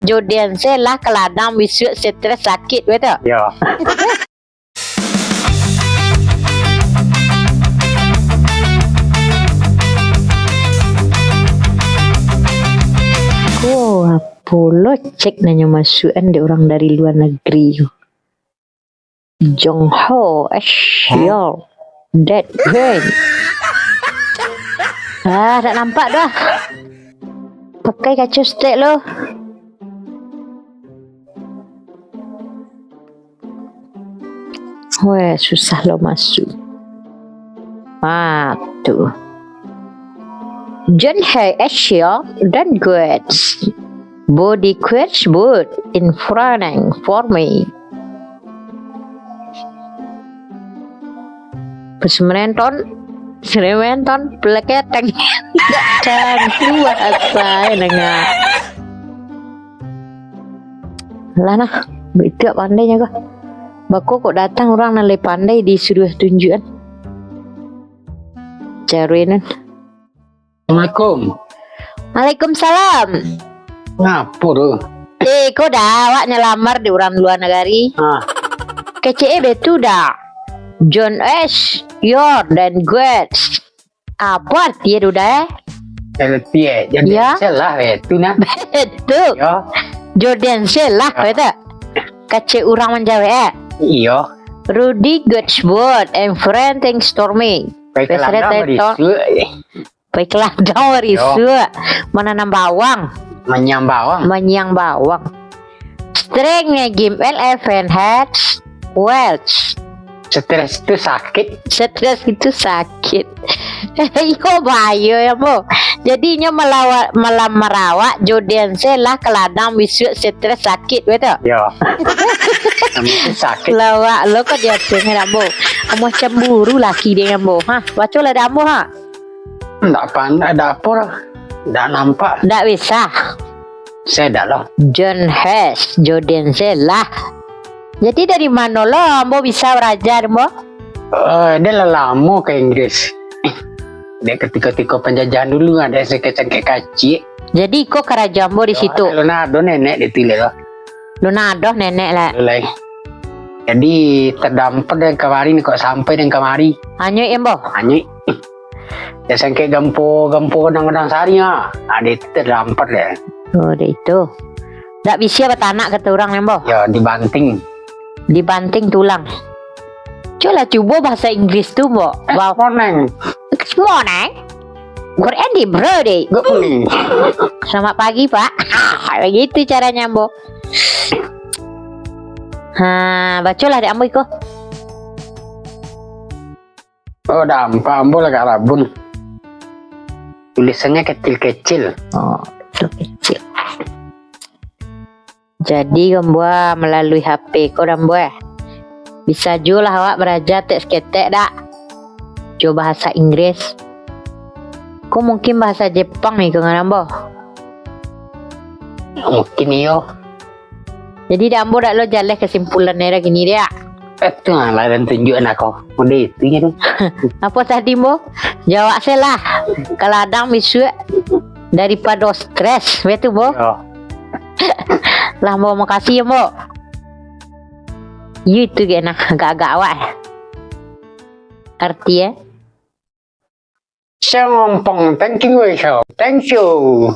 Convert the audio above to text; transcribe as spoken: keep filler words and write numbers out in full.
Joden se lah ka ladang bisuak stres sakit, betul? Yo. Ko apo lo cek nanyo masuakan dek urang dari lua nagari ko. Jong Ho, eh, yo, that girl. Ah, dak nampak doh. Pakai kaco stek lo. Weh, susah lo masuk. Ah, tu. John Hay Asia dan Guards. Body Guards Boot in front for me. Pesementon, sementon, peleketeng. Dan keluar saya dengar. Lah nah, itu pandai nyo ko. Bako kok datang urang nan lai pandai disuruah tunjuakan. Caruinan. Assalamualaikum. Waalaikumsalam. Ngapo tu? Eh, ko dah awak nyalamar di urang lua nagari. Ah. Kecek e betu dah. John S, your dan Guards. Apo arti e tu dah, eh? Arti e, jadi ya. Salah e tu nah. Betu. Yo. Joden se lah, ya. Betu. Kecek urang manjawek, eh? Iyo. Rudy Goodswood and Frank Stormy. Baiklah, Beserta nama Tom. Disuruh. Baiklah, dong risuk. Mananam bawang. Manyang bawang. Manyang bawang. Strength-nyo game eleven heads, wealth. Stres tu sakit. Stres itu sakit. Iyo, bahayo ya, Bo. Jadi, inyo malawa-, malam marawak, Joden se lah ka ladang bisuak stres sakit, betul? Yo. Sakit. Lawak lo kok dia tu, Bo. Amuah cemburu laki dia, Bo. Ha, baco lah dah, Bo, ha. Ndak pandai, ndak apo lah. Ndak nampak. Ndak bisa. Saya ndak lah. John Hess, Joden se lah. Jadi dari mano lo ambo bisa baraja, ambo? Eh, dia lah lamo ka Inggris. Dek katiko-tiko panjajahan dulu, ada sangkek-sangkek kacik. Jadi iko karajo ambo di situ. Kalau nah ado nenek di tu lah. Lu nah ado nenek lah. Lai. Jadi, tadampar dari kamari ni, kok sampai dari kamari. Anyuik, ambo? Anyuik. Ya, sangkek gampo-gampo kadang-kadang sari, ha. Ha, dia tu tadampar deh. Oh, dia itu. Dak bisa batanak kata urang, ambo? Ya, dibanting. Dibanting tulang. Cubolah cubo bahasa Inggris tu, ambo. Eh, morning. Morning. Good evening, bro, deh. Good morning. Selamat pagi, Pak. Begitu caranya, ambo. Ha, bacolah dek ambo iko. Oh, dampak ambo lah ka Rabun. Tulisannyo kecil-kecil. Oh, kecil-kecil. Jadi, ambo melalui H P ko, ambo, eh. Bisa juo lah awak baraja tek saketek dak? Jo bahasa Inggris. Ko mungkin bahasa Jepang iko ngan ambo? Mungkin iyo. Jadi, dak ambo dak lo jaleh kesimpulan era kini, dak? Eh, tu lah, dan tunjuakan aku. Udah itu je tu. Apo tadi, Mbo? Jawab se lah. Kalau ado misuak daripado stres, betul, Mbo? Yo. Lah, Mbo, makasih ya, Mbo. Yo, itu ge nah, agak-agak awak, eh. Arti, eh? Sangompong, thank you, Wei Shou. Thank you.